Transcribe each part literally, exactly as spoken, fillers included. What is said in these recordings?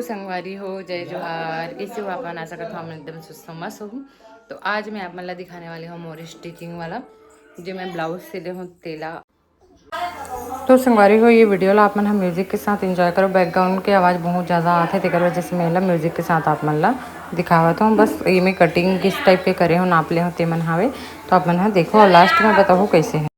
संगवारी हो, जय जोहार। कैसे हो आप मन? आशा करत हूँ आप मन एकदम स्वस्थ हो, मस्त हो। तो आज मैं आप मन ला दिखाने वाली हूँ मोर स्टिचिंग वाला, जो मैं ब्लाउज सिले हूँ तेला। तो संगवारी हो, ये वीडियो ला आप मन ह म्यूजिक के साथ एंजॉय करो। बैकग्राउंड के आवाज़ बहुत ज़्यादा आथे, तेकर वजह से मैं एला म्यूजिक के साथ आप मन ला दिखावत हूँ। बस ये मैं कटिंग किस टाइप के करे हूँ, नाप ले हूँ, ते मन हावे। तो आप मन ह देखो और लास्ट में बताओ कैसे है।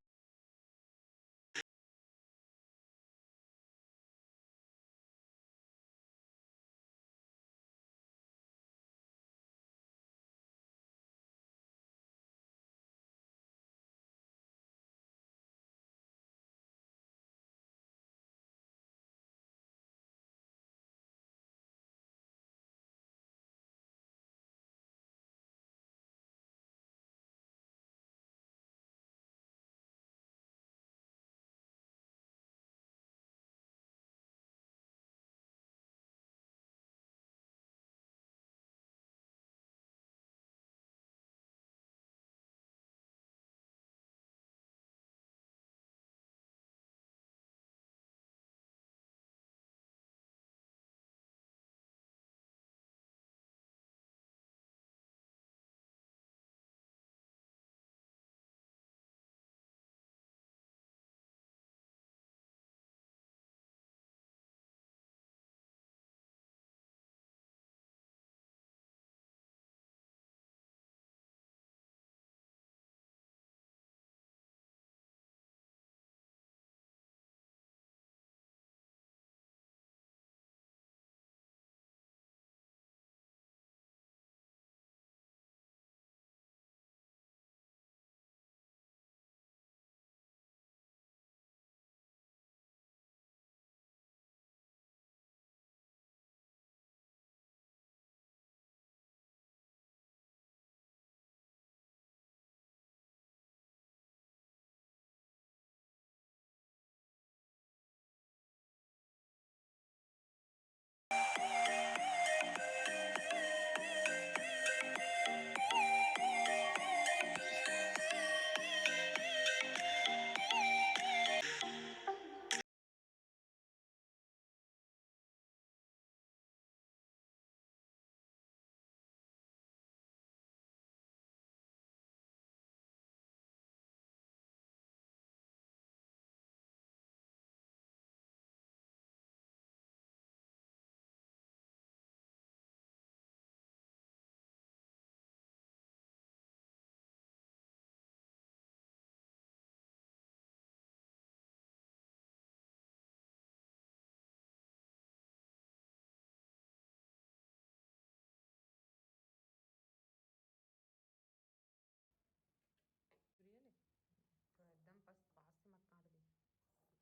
तो एकदम बस पास से मत काट दे।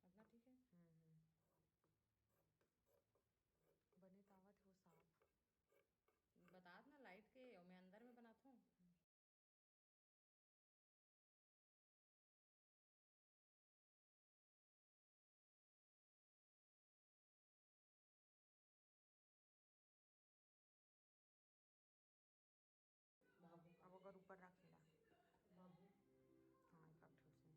अगला ठीक है। हम्म, हम्म। बने तावत हो साफ। बतात ना लाइट के, मैं अंदर में बनात हूँ। अब ओकर ऊपर रख ला। हाँ, एक ठो से।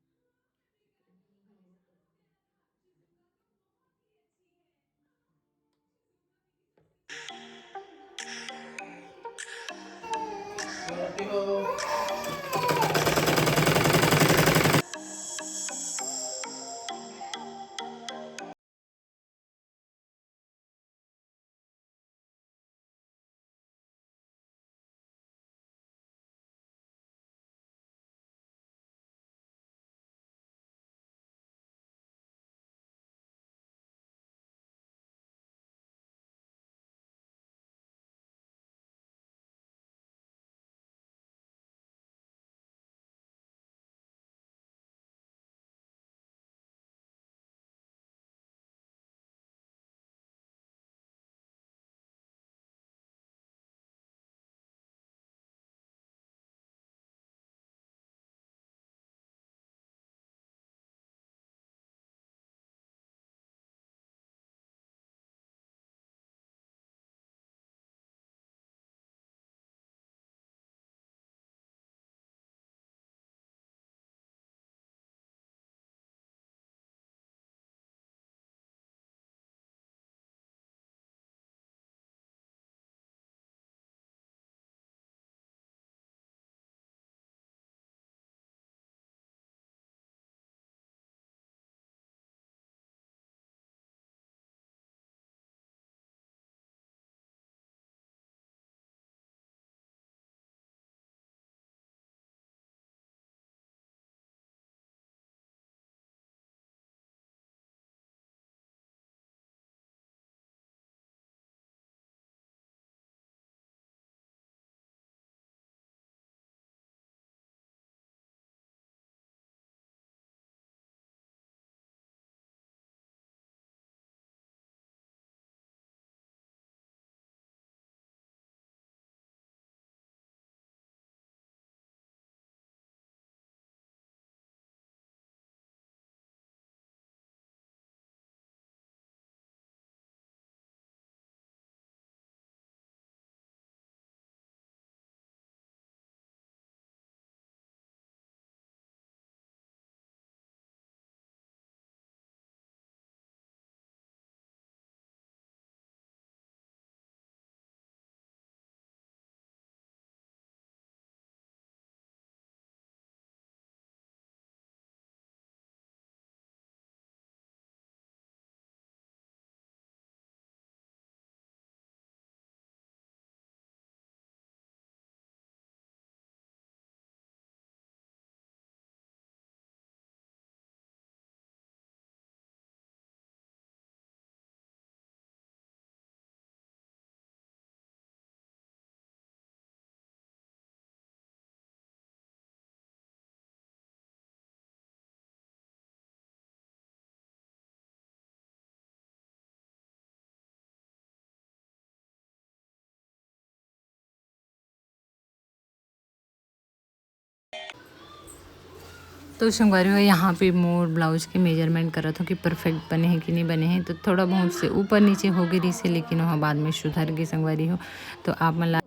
तो संगवारी हो, यहाँ पे मोर ब्लाउज के मेजरमेंट करत हो कि परफेक्ट बने हे कि नहीं बने हे। तो थोड़ा बहुत से ऊपर नीचे हो गे रहिसे, लेकिन वहाँ बाद में सुधर गे संगवारी हो। तो आप मन ला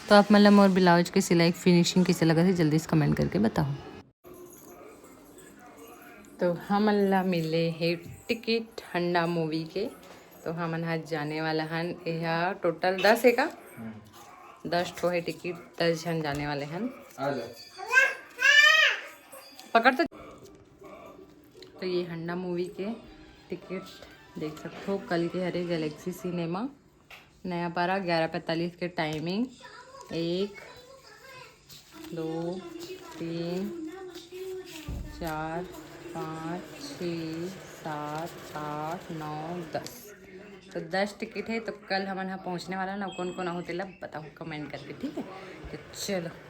तो आप मन ला मोर ब्लाउज के सिलाई फिनिशिंग कइसे लगत हे, जल्दी से कमेंट करके बताओ। तो हमन ला मिले हे टिकट हंडा मूवी के। तो हमन हा जाने वाला हन, एहा टोटल दस हे का? दस ठो हे टिकट, दस झन जाने वाले हन। पकड़ तो। तो ये हंडा मूवी के टिकट देख सकते हो, कल के हरे गैलेक्सी सिनेमा नया पारा, ग्यारह पैंतालीस के टाइमिंग। एक, दो, तीन, चार, पाँच, छः, सात, आठ, नौ, दस। तो दस टिकट हे। तो कल हमन ह पहुँचने वाला ना, कौन कौन आहो तेला बताओ कमेंट करके, ठीक है? तो चलो।